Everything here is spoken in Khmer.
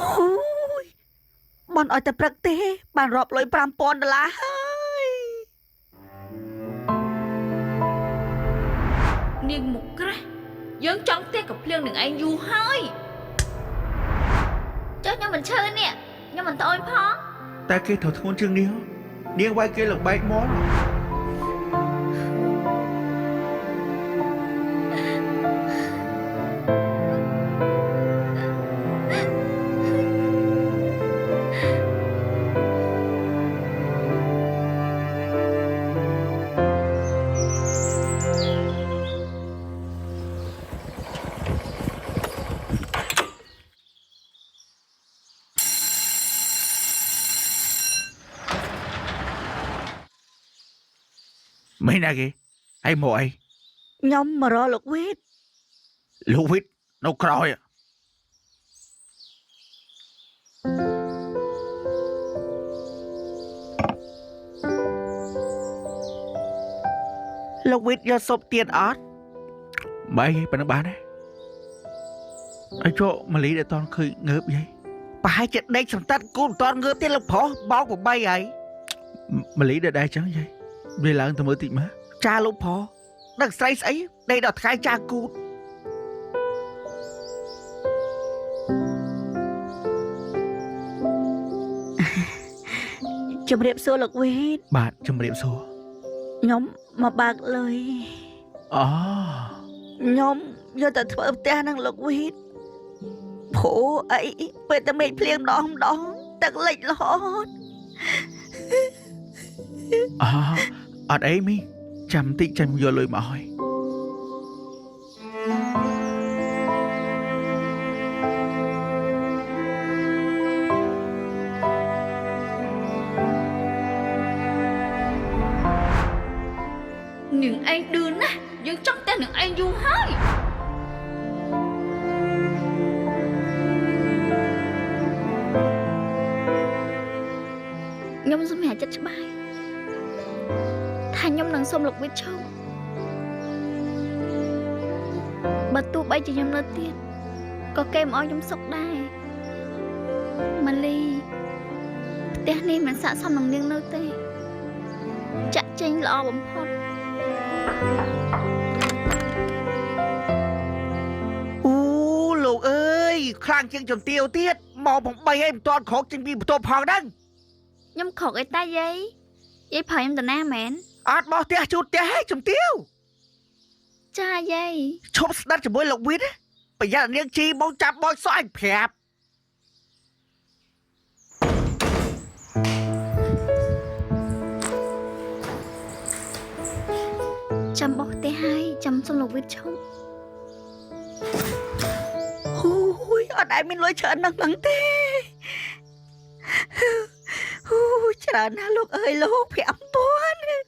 អូយបនឲ្យតែព្រឹកទេ បានរាប់លុយ5000ដុល្លារហើយ នាងមុខក្រាស់យើងចង់ផ្ទះកំភ្លៀងនឹងឯងយូរហើយ ចុះខ្ញុំមិនឈឺនេះខ្ញុំមិនត្អូញផង តែគេត្រូវធ្ងន់ជាងនេះហ៎នាងវាយគេលបែកមាត់ មិនណាគេហើយមកអី ខ្ញុំមករកលោកវីត លោកវិតនៅក្រោយលោកវិតយកសុបទៀតអត់បាយប៉ុណ្ណឹងបានទេឲ្យចុះម៉ាលីដែលតន់ឃើញងើបយាយ ប្រហែលជាដេកសន្តិតគូមិនតាន់ងើបទេលោកប្រុសបោក8ហើយ ម៉ាលីដែលដែរចឹងយាយវាឡើងទៅមើលតិចមើល ចាលោកប្រុសដឹងស្រីស្អីដេកដល់ថ្ងៃចាគូត ជំរាបសួរលោកវីត បាទជំរាបសួរ ខ្ញុំមកបើកលុយ អូ ខ្ញុំយកទៅធ្វើផ្ទះនឹងលោកវីតព្រោះអីពេលតែមេឃភ្លៀងម្ដងម្ដងទឹកលិចរហូត អូអត់អីមីចាំតិចចាំយកលុយមកឲ្យ នាងឯងឌឺណាស់យើងចង់ផ្ទះនឹងឯងយូរហើយ ខ្ញុំសម្រេចចិត្តច្បាស់ថាខ្ញុំនឹងសុំលោកវិតឈប់បើទោះបីជាខ្ញុំនៅទៀតក៏គេមិនអោយខ្ញុំសុខដែរម៉ាលីផ្ទះនេះមិនស័ក្តិសមនឹងនាងនៅទេចាក់ចេញល្អបំផុត អូលោកអើយខ្លាំងជាងជំទាវទៀតមក8ហើយមិនតាន់ក្រោកចេញពីបន្ទប់ផងហ្នឹង ខ្ញុំខកអីតាយាយយាយប្រើខ្ញុំតាណាមែន អត់បោះផ្ទះជូតផ្ទះហើយជំទាវ ចាយាយ ឈប់ស្ដាប់ជាមួយលោកវីតណាប្រយ័ត្ននាងជីមកចាប់បោចសក់ឲ្យប្រាប់ ចាំបោះផ្ទះហើយចាំសុំលោកវិតឈប់ អូយអត់ដែលមានលុយច្រើននឹងហ្នឹងទេអូយច្រើនណាស់លោកអើយលោក5000